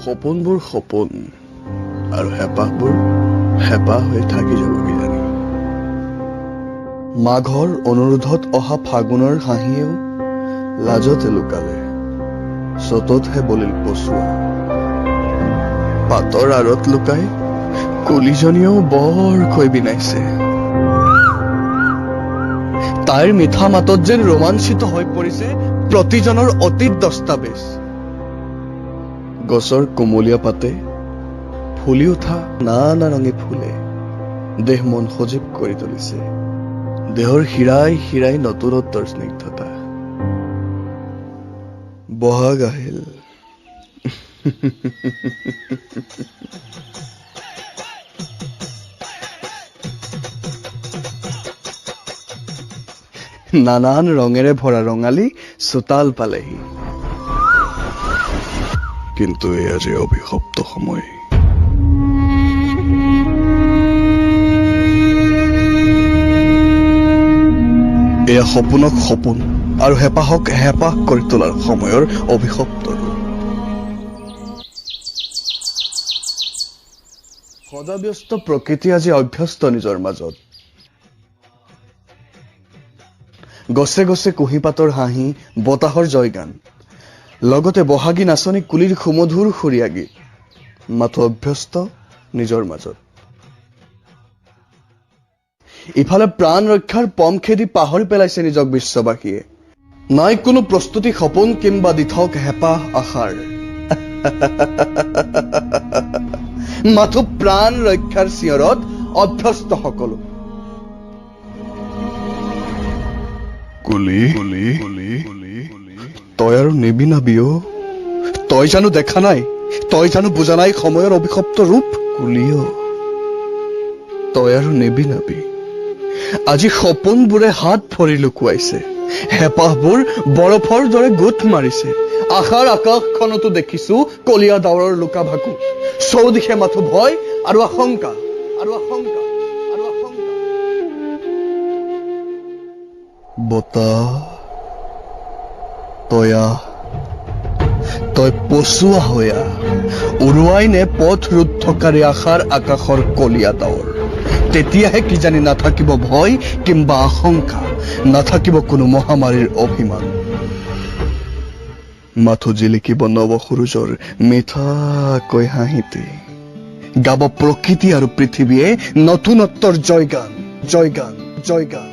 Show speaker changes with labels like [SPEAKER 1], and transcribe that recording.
[SPEAKER 1] সপোনবোৰ সপোন আৰু হেঁপাহবোৰ হেঁপাহ হৈ থাকি যাব কিজানি। মাঘৰ অনুৰোধত অহা ফাগুনৰ হাঁহিয়েও লাজতে লুকালে, চ'ততহে বলিল পচোৱা। পাতৰ আঁৰত লুকাই কুলিজনীয়েও বৰকৈ বিনাইছে। তাইৰ মিঠা মাতত যেন ৰোমাঞ্চিত হৈ পৰিছে প্ৰতিজনৰ অতীত দস্তাবেজ। গছৰ কুমলীয়া পাতে ফুলি উঠা নানা ৰঙী ফুলে দেহ মন সজীৱ কৰি তুলিছে। দেহৰ শিৰাই শিৰাই নতুনত্বৰ স্নিগ্ধতা। বহাগ আহিল। নানান ৰঙেৰে ভৰা ৰঙালী চোতাল পালেহি। কিন্তু এয়া যে অভিশপ্ত সময়। এয়া সপোনক সপোন আৰু হেঁপাহক হেঁপাহ কৰি তোলাৰ সময়ৰ অভিশপ্ত ৰূপ। সদাব্যস্ত প্ৰকৃতি আজি অভ্যস্ত নিজৰ মাজত। গছে গছে কুঁহিপাতৰ হাঁহি, বতাহৰ জয়গান, লগতে বহাগী নাচনী কুলিৰ সুমধুৰ সুৰীয়া গীত, মাথো অভ্যস্ত নিজৰ মাজত। ইফালে প্ৰাণ ৰক্ষাৰ পম খেদি পাহৰি পেলাইছে নিজক বিশ্ববাসীয়ে। নাই কোনো প্ৰস্তুতি সপোন কিম্বা দিঠক হেঁপাহ আশাৰ, মাথো প্ৰাণ ৰক্ষাৰ চিঞৰত অভ্যস্ত সকলো। কুলি তই আৰু নিবিনাবি অ, তই জানো দেখা নাই, তই জানো বুজা নাই সময়ৰ অভিশপ্ত ৰূপ? কুলি অ, তই আৰু নিবিনাবি। আজি সপোনবোৰে হাত ভৰি লুকুৱাইছে, হেঁপাহবোৰ বৰফৰ দৰে গোট মাৰিছে। আশাৰ আকাশখনতো দেখিছো কলীয়া ডাৱৰৰ লুকা ভাকু। চৌদিশে মাথো ভয় আৰু আশংকা আৰু আশংকা আৰু আশংকা। বতাহ তই আহ, তই পচোৱা হৈ আহ, উৰুৱাই নে পথ ৰুদ্ধকাৰী আশাৰ আকাশৰ কলীয়া ডাৱৰ। তেতিয়াহে কিজানি নাথাকিব ভয় কিম্বা আশংকা, নাথাকিব কোনো মহামাৰীৰ অভিমান। মাথো জিলিকিব নৱ সূৰুযৰ মিঠাকৈ হাঁহিতে, গাব প্ৰকৃতি আৰু পৃথিৱীয়ে নতুনত্বৰ জয়গান, জয়গান, জয়গান।